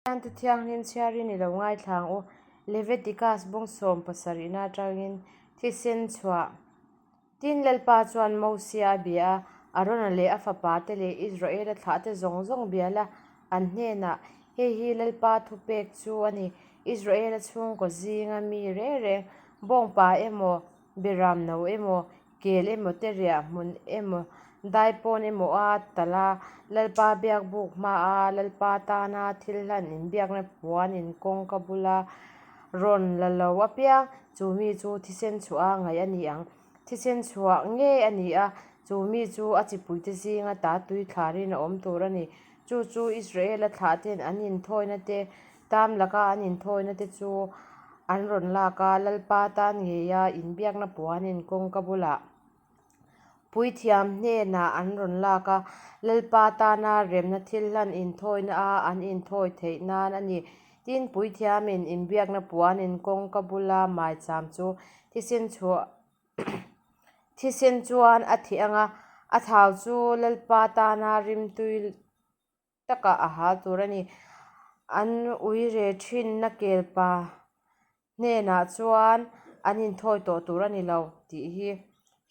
Pathian Thu Thianghlim chhiarin i lo ngaithla ang u. Leviticus bung sawm pasarihna atangin thisen chhuah. Tin, Lalpa chuan Mosia a bia a, Arona leh a fapate leh Israela thlahte zawng zawng bia la, an hnenah, Hei hi Lalpa thupek chu a ni, Israela chhungkaw zinga mi reng reng, bawngpa emaw, beram no emaw, Kel emaw te riah hmun emaw daipawn emaw a talh a, Lalpa biakbuk hmaa Lalpa tana thil hlan inbiakna puan in kawngka bula rawn la lo apiang chu mi chu thisen chhuah a ngaih a ni ang. Thisen chhuah ngei a ni a, chu mi chu a chipuite zinga ta tui thlarin a awm tur a ni. Chu chu Israela thlahten an inthawina te, tam laka an inthawina te chu an rawn lak a, Lalpa tan ngeia inbiakna puanin kawngka bulah puithiam hnenah an rawn lak a, Lalpa tana remna thil hlan inthawina a an inthawi theih nan a ni. Tin, puithiamin inbiakna puanin kawngka bula maicham chu thisen chhuah Thisen chuan a thih ang a, a thau chu Lalpa tana rimtui takah a hal tur a ni. An ui re thinna kelpa hnenah chuan an inthawi tawh tur a ni lo tih hi.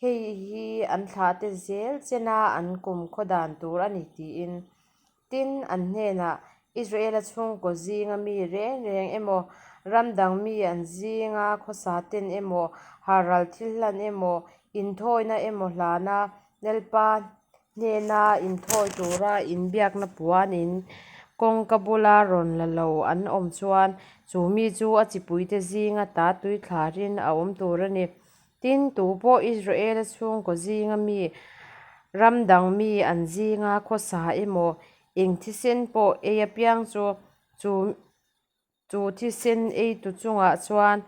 Hei hi an thlahte zel chena an kumkhaw dan tur a ni tiin. Tin, an hnenah, Israela chhungkaw zinga mi reng reng emaw, ram dang mi an zinga khawsa ten emaw, haral thil hlan emaw, inthawina emaw hlana Lalpa hnena inthawi tura inbiakna puanin kawngka bula rawn la lo an awm chuan chu mi chu a chipuite zinga ta tuithlarin a awm tur a ni. Tin, tu pawh Israela chhungkaw zinga mi, ram dang mi an zinga khawsa emaw, eng thisen pawh ei apiang chu, chu chu thisen eitu chungah chuan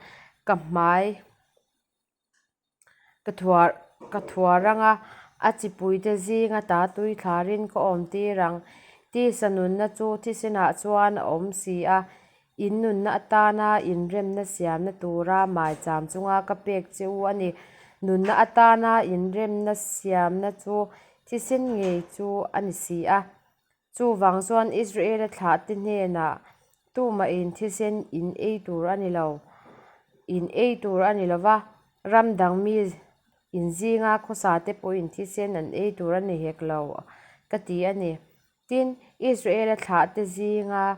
ka hmai ka thuar ka thuar ang a, a chipuite zinga ta tui thlarin ka awmtir ang. Tisa nunna chu thisenah chuan a awm si a, In nunna atana inremna siamna tura maicham chunga ka pek che u a ni. Nunna atana inremna siamna chu thisen ngei chu a ni si a. Chuvang chuan Israela thlahte hnenah tumahin thisen in ei tur a ni lo, in ei tur a ni lo va, ram dang mi inzinga khawsate pawhin thisen an ei tur a ni hek lo ka ti a ni. Tin, Israela thlahte zinga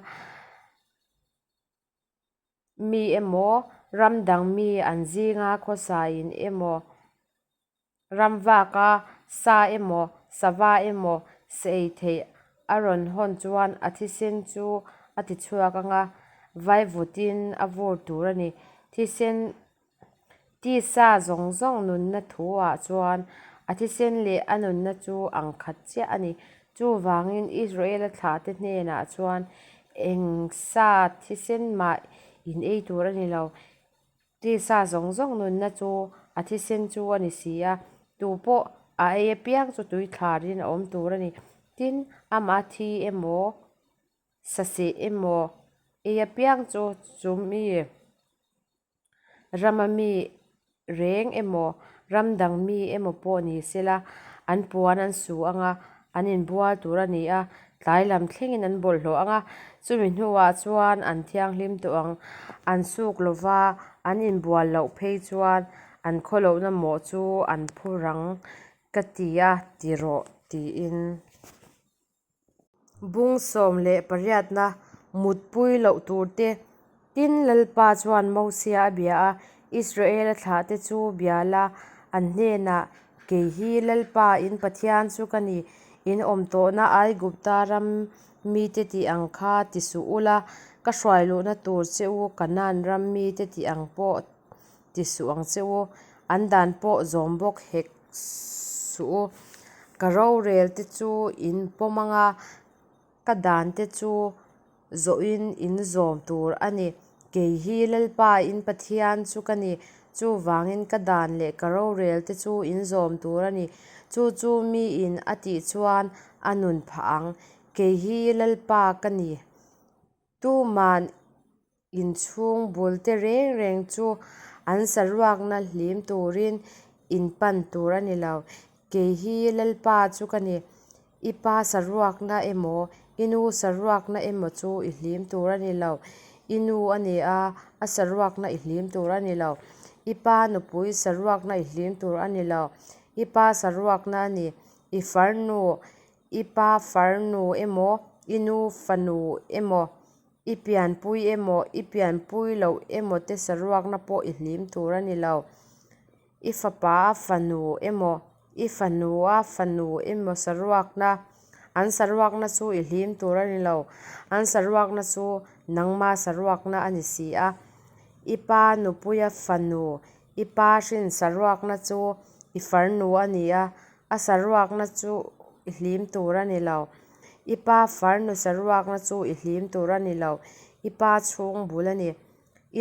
mi emaw, ram dang mi an zinga khawsain emaw, ram vaka sa emaw, sava emaw sa ei theih a rawn hawn chuan a thisen chu a ti chhuak ang a, vaivutin a vur tur a ni. Thisen Tisa zawng zawng nunna thuah chuan a thisen leh a nunna chu ang khat chiah a ni. Chuvangin Israela thlahte hnenah chuan eng sa thisen mah in ei tur a ni lo. Tisa zawng zawng nunna chu a thisen chu a ni si a, tupawh a ei apiang chu tuithlarin a awm tur a ni. Tin, amah thi emaw, saseh emaw ei apiang chu chumi. Rama mi reng emaw, ram dang mi emaw pawh ni sela, an puan an su ang a, an inbual tur a ni a, tlai lam thlengin an bawlhhlawh ang a, chumi hnuah chuan an thianghlim tawh ang. An suk lova an inbual loh phei chuan an khawlohna mawh chu an phur ang ka ti a, ti rawh tiin. Bung 18na mutpui loh tur te. Tin, Lalpa chuan Mosia a bia a, Israela thlahte chu bia la, an hnenah, Kei hi Lalpa in Pathian chu ka ni, in awm tawhna Aigupta ram mite tih ang kha ti suh ula, ka hruai luhna tur che u Kanaan ram mite tih ang pawh ti suh ang che u, an dan pawh zawm bawk hek suh u. Ka rorel te chu in pawm ang a, ka dan te chu zawhin in zawm tur a ni. Kei hi Lalpa in Pathian chu ka ni, chuvangin ka dan leh ka rorel te chu in zawm tur a ni. Chu chu miin a tih chuan a nun phah ang. Kei hi Lalpa ka ni. Tuman Inchhung bul te reng reng chu an saruakna hlim turin in pan tur a ni lo. Kei hi Lalpa chu ka ni. I pa saruakna emaw, I nu saruakna emaw chu i hlim tur a ni lo. I nu a ni a, a saruakna i hlim tur a ni lo. I pa nupui saruakna i hlim tur a ni lo. I pa saruakna a ni. I farnu, i pa farnu emaw, i nu fanu emaw, i pianpui emaw, i pianpui loh emaw te saruakna pawh i hlim tur a ni lo. I fapa a fanu emaw, i fanu a fanu emaw saruakna, an saruakna chu i hlim tur a ni lo, an saruakna chu nangma saruakna a ni si a. I pa nupuia fanu, i pa hrin saruakna chu i farnu a ni a, a saruakna chu i hlim tur a ni lo. I pa farnu saruakna chu i hlim tur a ni lo, i pa chhung bul a ni.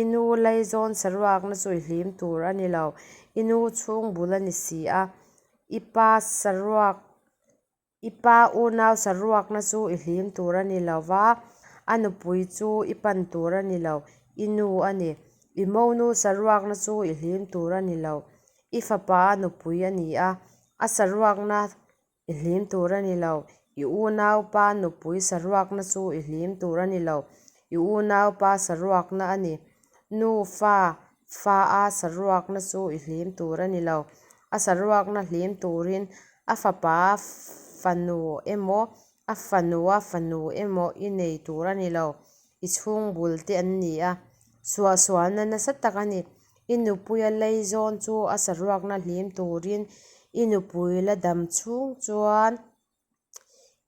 I nu laizawn saruakna chu i hlim tur a ni lo, i nu chhung bul a ni si a. I pa saruak, i pa unau saruakna chu i hlim tur a ni lo va, a nupui chu i pan tur a ni lo, i nu a ni. I monu saruakna chu i hlim tur a ni lo, i fapa a nupui a ni a, a saruakna I hlim tur a ni lo. I unaupa nupui saruakna chu i hlim tur a ni lo. I unaupa saruakna a ni. Nu fa fa a saruakna chu i hlim tur a ni lo. A saruakna hlim turin a fapa fanu emaw, a fanua fanu emaw i nei tur a ni lo. I chhung bul te an ni a. Suahsualna nasa tak a ni. I nupuia leizawn chu a saruakna hlim turin i nupui la dam chhung chuan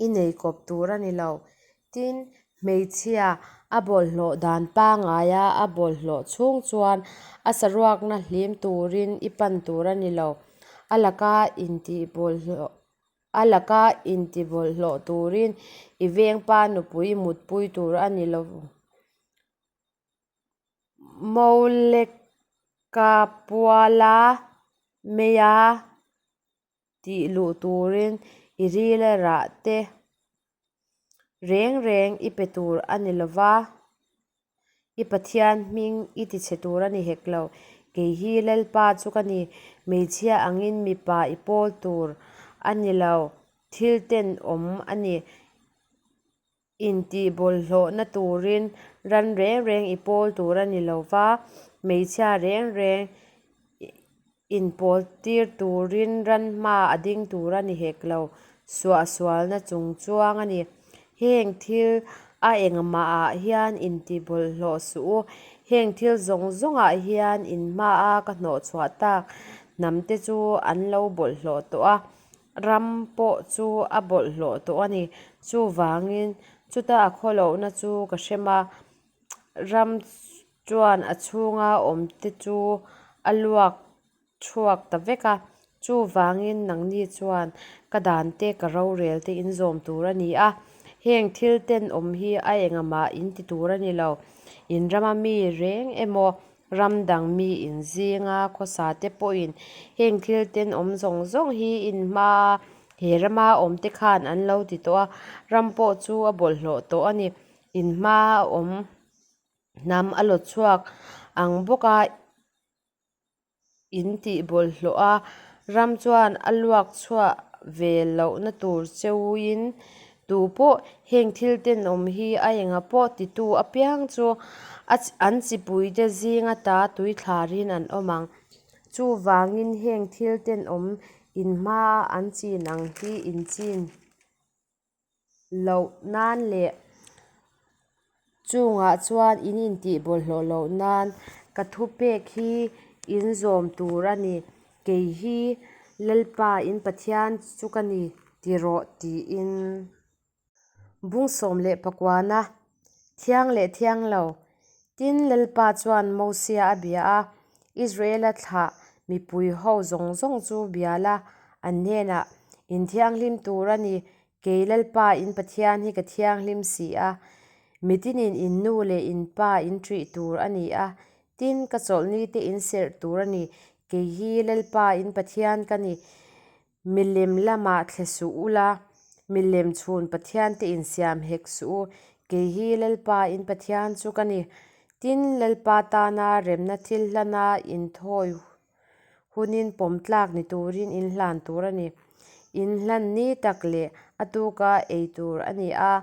i nei kawp tur a ni lo. Tin, hmeichhia a bawlhhlawh dan pangaia a bawlhhlawh chhung chuan a saruakna hlim turin i pan tur a ni lo. A laka intihbawlhhlawh A laka intibawlhhlawh turin i vengpa nupui i mutpui tur a ni lo. Moleka puala meia tih luh turin i rila rah te reng reng i pe tur a ni lo va, i Pathian hming i tichhe tur a ni hek lo. Kei hi Lalpa chu ka ni, hmeichhia angin mipa i pawl tur a ni lo, thil tenawm a ni. Intihbawlhhlawhna turin ran reng reng i pawl tur a ni lo va, hmeichhia reng reng inpawl tir turin ran hma a ding tur a ni hek lo, suahsualna chung chuang a ni. Heng thil a engmahah hian intihbawlhhlawh suh u, heng thil zawng zawngah hian in hmaa ka hnawhchhuah tak hnamte chu an lo bawlhhlawh tawh a. Ram pawh chu a bawlhhlawh tawh a ni. Chuvangin chuta a khawlohna chu ka hrem a, ram chuan a chhunga awmte chu a luak chhuak ta vek a. Chuvangin nangni chuan ka dante ka rorelte in zawm tur a ni a, heng thil tenawm hi a engahmah in ti tur a ni lo. In rama mi reng emaw Ram dang mi in zinga khawsa te pawhin heng thil tenawm zawng zawng hi in hmaa he rama awmte khan an lo ti tawh a, ram pawh chu a bawlhhlawh tawh a ni. In hmaa awm hnam a lawt chhuak ang bawka in tih bawlhhlawh a, ram chuan a luak chhuah ve lohna tur cheuin Tupawh heng thil tenawm hi a enga pawh titu apiang chu an chipuite zinga ta tuithlarin an awm ang. Chuvangin heng thil tenawm in hmaa an chin ang hi in chin loh nan leh chungah chuan in intih bawlhhlawh loh nan ka thupek hi in zawm tur a ni. Kei hi Lalpa in Pathian chu ka ni ti rawh tiin. Bung 19 Thiang leh thiang lo. Tin, Lalpa chuan Mosia a bia a, Israela thlah mipui ho zawng zawng chu bia la, an hnenah, In thianghlim tur a ni, kei Lalpa in Pathian hi ka thianghlim si a. Mitinin in nu leh in pa in ṭih tur a ni a, Tin, ka chawlhni te in serh tur a ni. Kei hi Lalpa in Pathian ka ni. Milem lamah thle suh ula, milem chhun Pathian te in siam hek suh u. Kei hi Lalpa in Pathian chu ka ni. Tin, Lalpa tana remna thil hlana inthawi hunin pawm tlak ni turin in hlan tur a ni. In hlan ni tak leh a tuka ei tur a ni a.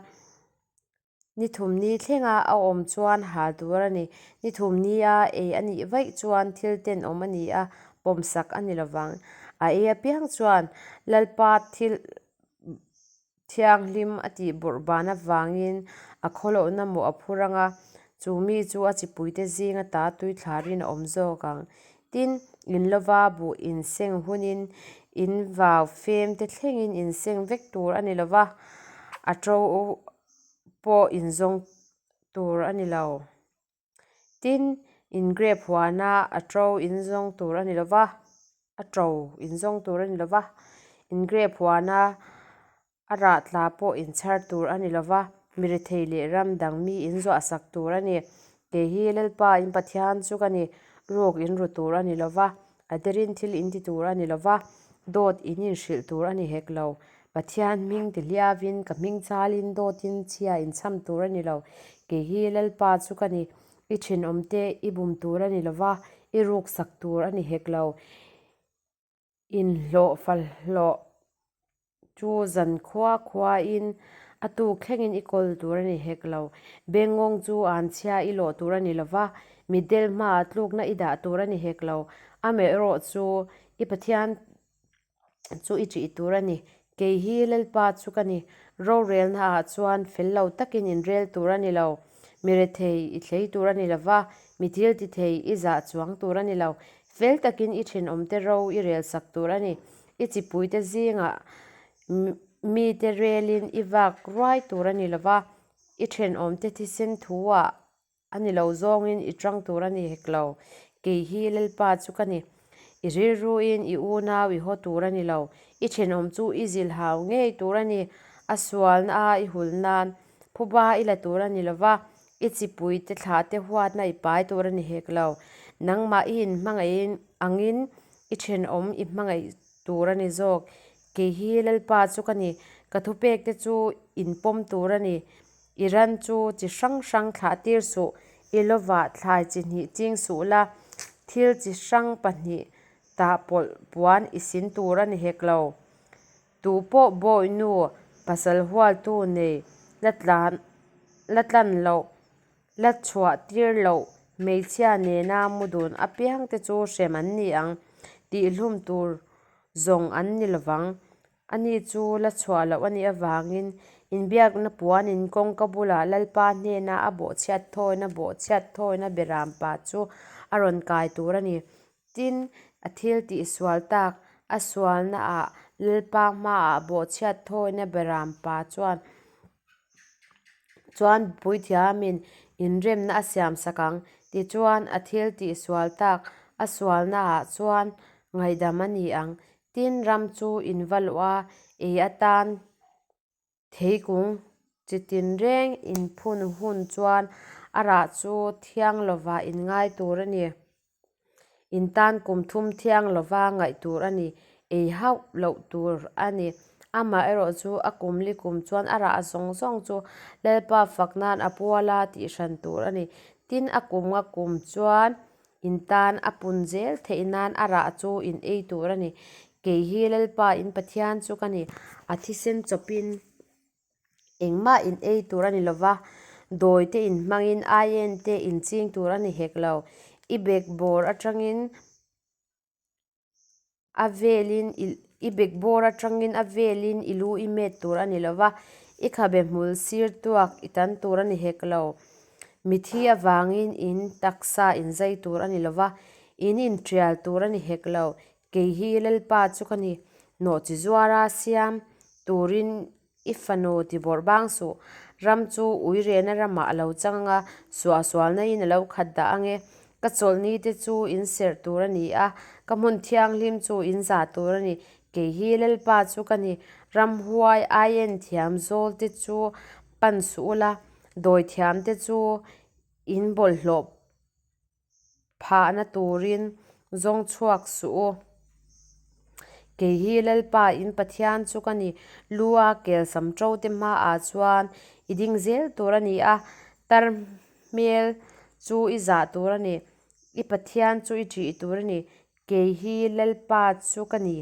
Ni thum ni thlenga a awm chuan hal tur a ni. Ni thum nia ei a nih vaih chuan thil tenawm a ni a, pawmsak a ni lovang. A ei apiang chuan Lalpa thil thianghlim a tih bawrh ban avangin a khawlohna mawh a phur ang a, chu mi chu a chipuite zinga ta tuithlarin a awm zawk ang. Tin, in lova buh inseng hunin in vau fem te thlengin inseng vek tur a ni lova, a to pawh inzawng tur a ni lo. Tin, in grep huana a to inzawng tur a ni lo va, a to inzawng tur a ni lo va, in grep huana a rah tla pawh inchhar tur a ni lo va, mirethei leh ram dang mi inzuahsak tur a ni. Kei hi Lalpa in Pathian chu ka ni, ruk in ru tur a ni lo va, A derin thil in ti tur a ni lo va, dawt in inhrilh tur a ni hek lo. Pathian hming ti hliavin, ka hming chalin dawtin chhia inchham tur a ni lo. Kei hi Lalpa chu ka ni, i thenawmte i bum tur a ni lo va, i ruksak tur a ni hek lo. Inhlawh falhlawh Chu zan khua khuain a tuk thlengin i kawl tur a ni hek lo. Bengngawng chu an chhia i lawh tur a ni lo va, mitdel hmaah tlukna i dah tur a ni hek lo. Amaherawh chu i Pathian chu i ṭih tur a ni. Kei hi Lalpa chu ka ni. Rorelnaah chuan fel lo takin inrel tur a ni lo. Mi rethei i thlei tur a ni lo va, mi thil ti thei i zah chuang tur a ni lo. Fel takin i ṭhenawmte ro i relsak tur a ni. I chipuite zingah mite relin i vak ruai tur a ni lo va, i thenawmte thisen thuah a ni lo zawngin i tang tur a ni hek lo. Kei hi Lalpa chu ka ni. I rilruin i unau i haw tur a ni lo. I thenawm chu i zilhau ngei tur a ni. A sualna a i hul nan phuba i la tur a ni lo va, i chipuite thlahte huatna i pai tur a ni hek lo. Nangmah i inhmangaih angin I thenawm i hmangaih tur a ni zawk. Kei hi Lalpa chu ka ni. Ka thupekte chu in pawm tur a ni. I ran chu chi hrang hrang thlah tir suh. I lovah thlai chi hnih ching suh la. Thil chi hrang pahnih tah pawlh puan i sin tur a ni hek lo. Tu pawh bawihnu pasal hualtu nei la tlan la tlan loh. La chhuah tir loh hmeichhia nena mu dun apiangte chu hrem an ni ang, tihhlum tur zawng an ni lovang. Ani chu la chhuah loh a nih avangin inbiakna puanin kawngka bulah Lalpa hnena a bawhchhiat thawina bawhchhiat thawina berampa chu a rawn kai tur a ni. Tin, a thil tihsual tak a sualnaah Lalpa hmaah bawhchhiat thawina berampa chuan Chuan puithiamin inremna a siamsak ang. Tichuan, a thil tihsual tak a sualnaah chuan ngaihdam a ni ang. Tin, ram chu in va luh a, ei atan theikung chi tinreng inphun hun chuan a rah chu thiang lovah in ngai tur a ni. In tan kum thum thiang lova ngaih tur a ni, ei hauh loh tur a ni. Amaherawh chu a kum li kum chuan a rah zawng zawng chu Lalpa fak nan a puala tih hran tur a ni. Tin, a kum nga kum chuan in tan a pun zel theih nan a rah chu in ei tur a ni. Kei hi Lalpa in Pathian chu ka ni, a thisen chawpin. Engmah in ei tur a ni lo va, dawi te in hmangin aien te in ching tur a ni hek lo. I bekbawr atangin a velin i bekbawr atangin a velin i lu i met tur a ni lo va, i khabe hmul sir tuak i tan tur a ni hek lo. Mithi avangin in taksa in zai tur a ni lo va, in intial tur a ni hek lo. Kei hi Lalpa chu ka ni, nawhchi zuara siam turin i fanu ti bawrh bang suh. Ram chu ui rehna ramah a lo chang ang a, suahsualnain a lo khat dah ang e. Ka chawlhni te chu in serh tur a ni a, ka hmun thianghlim chu in zah tur a ni. Kei hi Lalpa chu ka ni, ramhuai aien thiam zawl te chu pan suh ula, dawi thiam te chu in bawlhhlawh Phahna turin zawng chhuak suh u. Kei hi Lalpa in Pathian chu ka ni. Lu a kelsam to te hmaah chuan i ding zel tur a ni a, tar hmel chu i zah tur a ni. I Pathian chu i ṭih tur a ni. Kei hi Lalpa chu ka ni.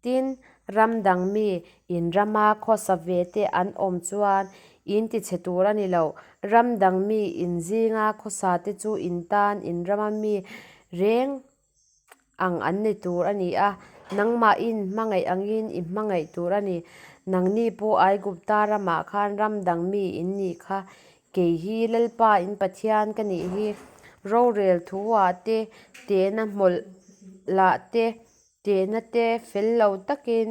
Tin, ram dang mi in rama khawsa ve te an awm chuan In tichhe tûr a ni lo. Ram dang mi in zînga khawsate chu in tân in rama mi rêng ang an ni tûr a ni a, nangmah in hmangaih angin i hmangaih tûr a ni. Nangni pawh Aigupta ramah khân ram dang mi in nih kha. Kei hi Lalpa in Pathian ka nih hi. Rorêl thu-ah te, tehna hmawlhlah te, tehna te fel lo takin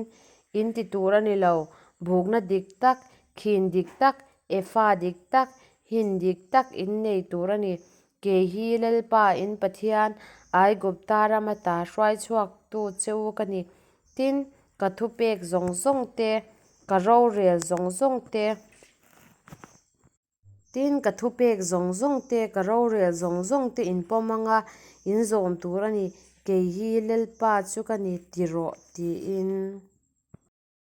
in ti tûr a ni lo. Bûkna dik tak, khin dik tak, efa dik tak, hin dik tak in nei tûr a ni. Kei hi Lalpa in Pathian, Aigupta ram ata hruai chhuaktu che u ka ni. Tin, ka thupek zawng zawng te, ka rorel zawng zawng te, Tin, ka thupek zawng zawng te, ka rorel zawng zawng te in pawm anga in zawm tur a ni. Kei hi Lalpa chu ka ni ti rawh, tiin.